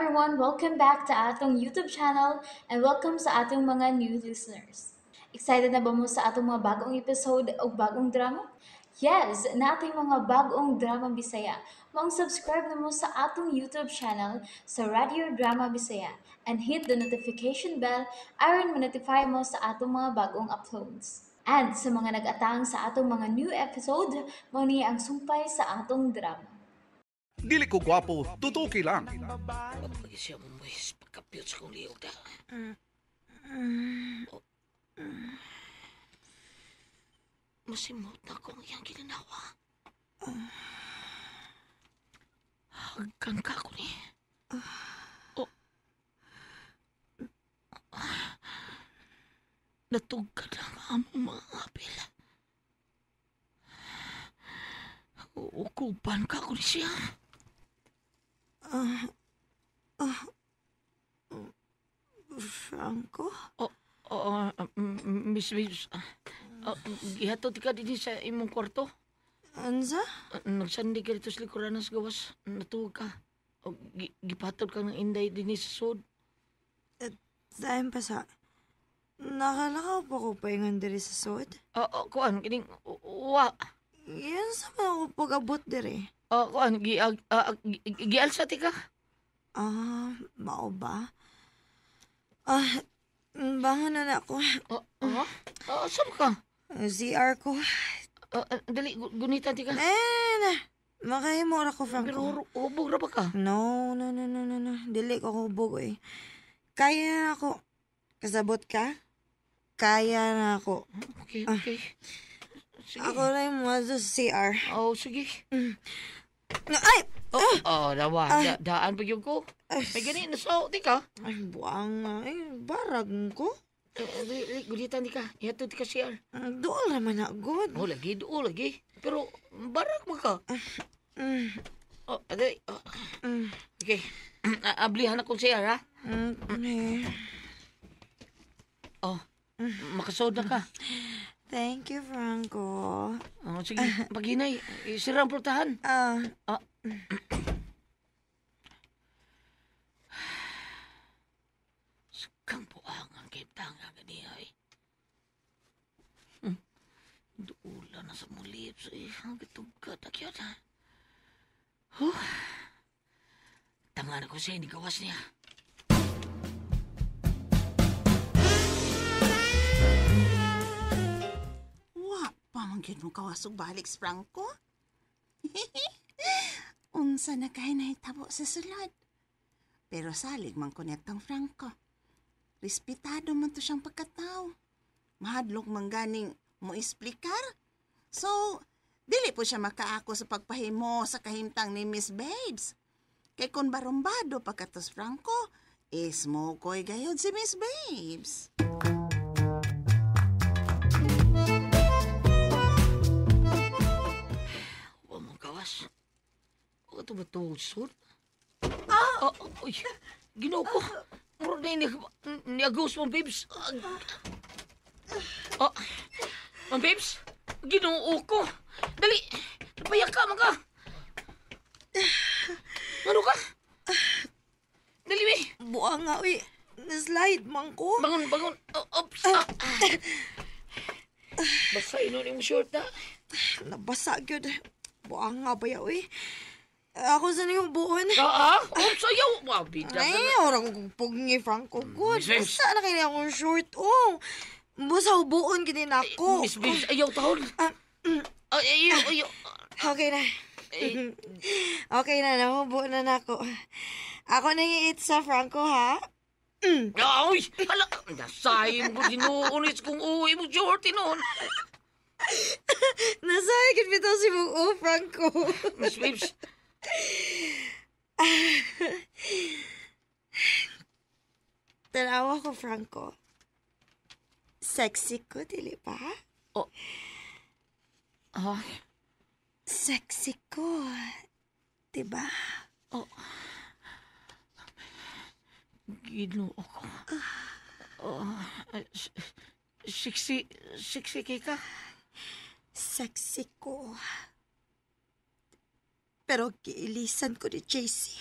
everyone! Welcome back to atong YouTube channel and welcome sa atong mga new listeners. Excited na ba mo sa atong mga bagong episode o bagong drama? Yes, nating mga bagong drama Bisaya. Maong subscribe na mo sa atong YouTube channel sa Radio Drama Bisaya and hit the notification bell aron ma-notify mo sa atong mga bagong uploads. And sa mga nag-atang sa atong mga new episode, mao ni ang sumpay sa atong drama. Dili ko gwapo, tutuki lang. Pagpagi siya mo is pagkapiyot sa kong liyog da. Oh. Masimot na ko ang iyang ginanawa. Hagkan ka ko ni. Oh. Natugkad lang ang among mga apil. Ukupan ka ko ni siya. Franco? Miss Babes, gihatod ka din sa imong kwarto. Ansa? Nagsandi ka dito sa likuran sa gawas. Natuog ka. Gipatod ka ng inday din sa sud. Dahil pa sa... Nakalakaw pa ko paingon diri sa sud? Kuan, kining... Wa. Yan sa man ako pag-abot diri. Kuan, gialsa ti ka. Mao ba? Bangon na na ako. Saan ka? CR ko. Dali, gunitan ti ka. Na. Makahimo ra ko, Franco. Pero hubog ra ba ka? No. Dili ko hubog, eh. Kaya na ako. Kasabot ka? Kaya na ako. Okay. Sige. Ako na yung mga sa CR. Oh, sige. Ay! Dawa. Daan pa yun ko. May gani, nasa, di ka? Ay, buang nga. Ay, barag ko. Dali, gulitan di ka. Ihatod di ka CR. Dool naman na, good. Oh, lagi, dool, lagi. Pero, barag mo ka. Oh, dali. Okay. Ablihan akong CR, ha? Okay. Oh, makasood na ka. Thank you, Franco. Oh, sige, paghinay. Sira ang portahan. Sakang buang ang kiptanga ganiya, eh. Duula na sa mulips, eh. Ang gitugkat, akyat, ha? Huh. Tanga na ko siya, hindi gawas niya. Pamanggit mo kawasog balik, Franco? Unsa na kay nahitabo sa sulod. Pero salig man konektang Franco. Respetado man to siyang pagkatao. Mahadlok man ganing mo esplikar. So, dili po siya makaako sa pagpahimo sa kahimtang ni Miss Babes. Kay kung barumbado pagkatos Franco, ismokoy gayod si Miss Babes. Huwag ito ba ito, uy, Ginoo ko. Muro na niagos, Ma'am Babes. Ma'am Babes, Ginoo ko. Dali, napayak ka, mga. Ano ka? Dali, we. Buang nga, uy. Naslide man ko. Bangon, bangon. Oops. Basa, inon yung short na. Nabasa, gyud. Buang nga ba ya, uy. Ako sa niyong buon. Oops, ayaw. Mabida ka Ay, na. orang kong pugngi, Franco. Good. Miss Babes. Basta na kaya akong short. Oh, busa buon gini na ako. Miss Babes, ayaw tahol. Ayaw, ayaw. Okay na. Okay na, nahubo na na ako. Ako na yung itsa, Franco, ha? Ay, hala. Nasahin mo ginuunis kung uwi mo short noon. Nasahin gid bitaw si mong o, Franco. Miss Babes. Tanawa ko, Franco. Sexy ko, dili ba? Oh. Sexy ko, diba? Oh. Ginoo ko. Sexy, sexy kay ka? Sexy ko. Pero giilisan ko ni JC.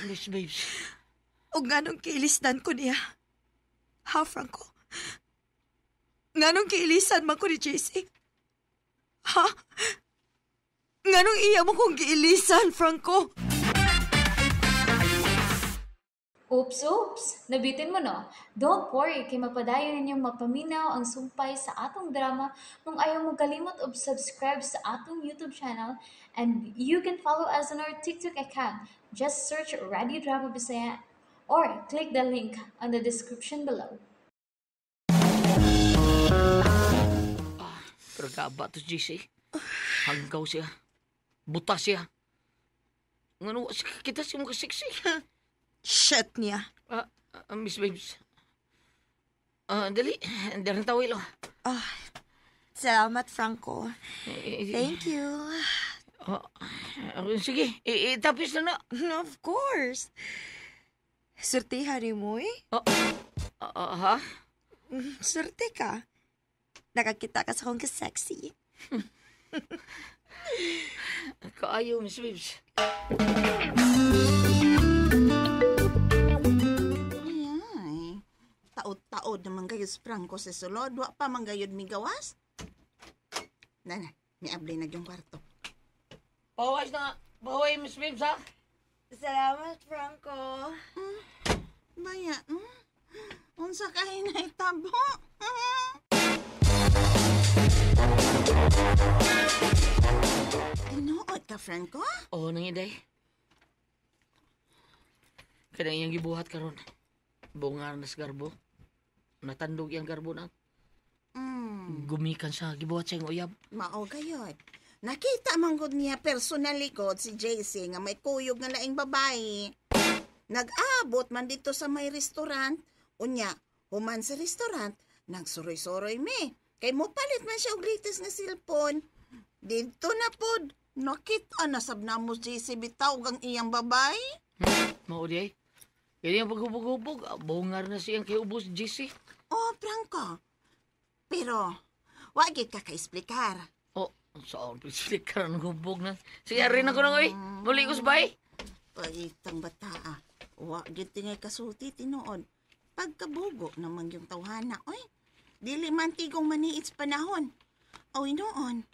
Miss Babes. O nganong kiilisdan ko niya? Ha, Franco? Nganong kiilisan man ko ni JC? Ha? Nganong iya mo kong giilisan, Franco? Oops, oops! Nabitin mo, no? Don't worry, kay mapadayon ninyong mapaminaw ang sumpay sa atong drama kung ayaw mo kalimot og subscribe sa atong YouTube channel, and you can follow us on our TikTok account. Just search Radio Drama Bisaya or click the link on the description below. Pero gaba to, JC. Hanggaw siya. Buta siya. Ngano, kita siya mga sexy. Shit niya. Miss Babes. Dali. Darang tawil, oh. Salamat, Franco. Eh, Thank you. Sige, itapis na na. Of course. Surtihan ni mo eh. Ha? Surte ka. Nakakita ka sa akong ka-sexy. Kaayo, Miss Babes. Ay, taod-taod naman kayo si Franco sa sulod. Wa pa man gayud migawas. Nana, miabli na yung kwarto. Pawas na. Paway, Miss Babes, ha? Salamat, Franco. Baya, Unsa kay nahitabo? Tinuod ka, Franco? Oo, nang inday. Kanang iyang gibuhat karon. Bungar na sa garbo. Natandog iyang garbo na. Gumikan sa gibuhat sa iyang uyab. Mao gayod. Nakita man gud niya personally god si JC nga may kuyog nga laing babae. Nag-abot man dito sa may restaurant. Unya, human sa restaurant, nagsuroy-suroy mi. Kay mo palit man siya og latest nga cellphone. Dito na pod, nakita na sab namo si JC bitaw gang iyang babae. Mao di ay. Kaya iyang paghubog-hubog, bungar na siyang kay ubos JC. Oh, Franco. Pero, wa gid ka ka-explicar. Oh, saan explicar ang hubog na. Sige, rin ako na oy. Muli ko bay. Pagitang bata ah. Wa gid tingay kasulti tinuod. Pagkabugo naman yung tawhana, oy. Dili man tigong maniit sa panahon. Oy noon.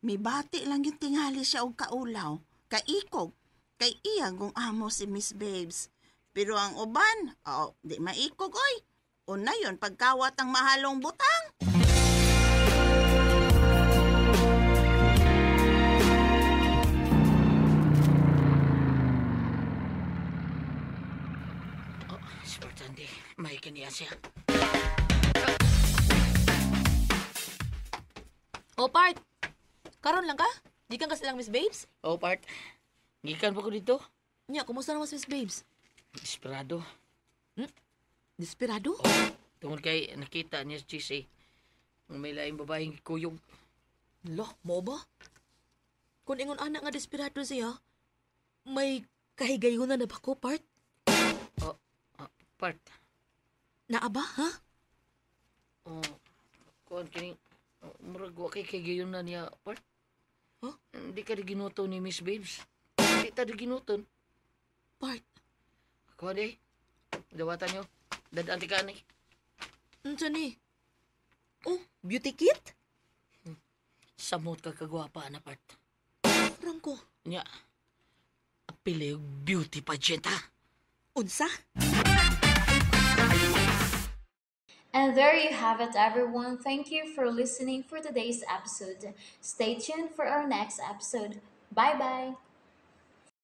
Mibati lang yung tingali siya og kaulaw, kaikog, kay iya kung amo si Miss Babes. Pero ang uban, oh, di maikog oy. Una yun, pagkawat ang mahalong butang. Oh, Spartan di. May kaniya siya. O, part. Karon lang ka? Gikan ka silang Miss Babes? Oh, part. Gikan pa ko dito. Nya, kumusta naman si Miss Babes? Desperado. Desperado? Oh, tungod kay nakita niya si JC. May laing babaeng kuyog. Lo, mo ba? Kung ingon anak nga desperado siya, may kahigayunan na ba ko, part? Oh, part. Naa ba, ha? Oh, kuan kini murag wa kay gayon na niya, part. Huh? Hindi ka di ginuto ni Miss Babes. Hindi ta di ginuton. Part, Kuan di. Dawatan niyo. Dadaan ti ka ni. unsa ni? Oh, beauty kit? Samot ka kagwapa na, part. Franco, Nya. Apili beauty pageant ha. unsa? And there you have it, everyone. Thank you for listening for today's episode. Stay tuned for our next episode. Bye bye.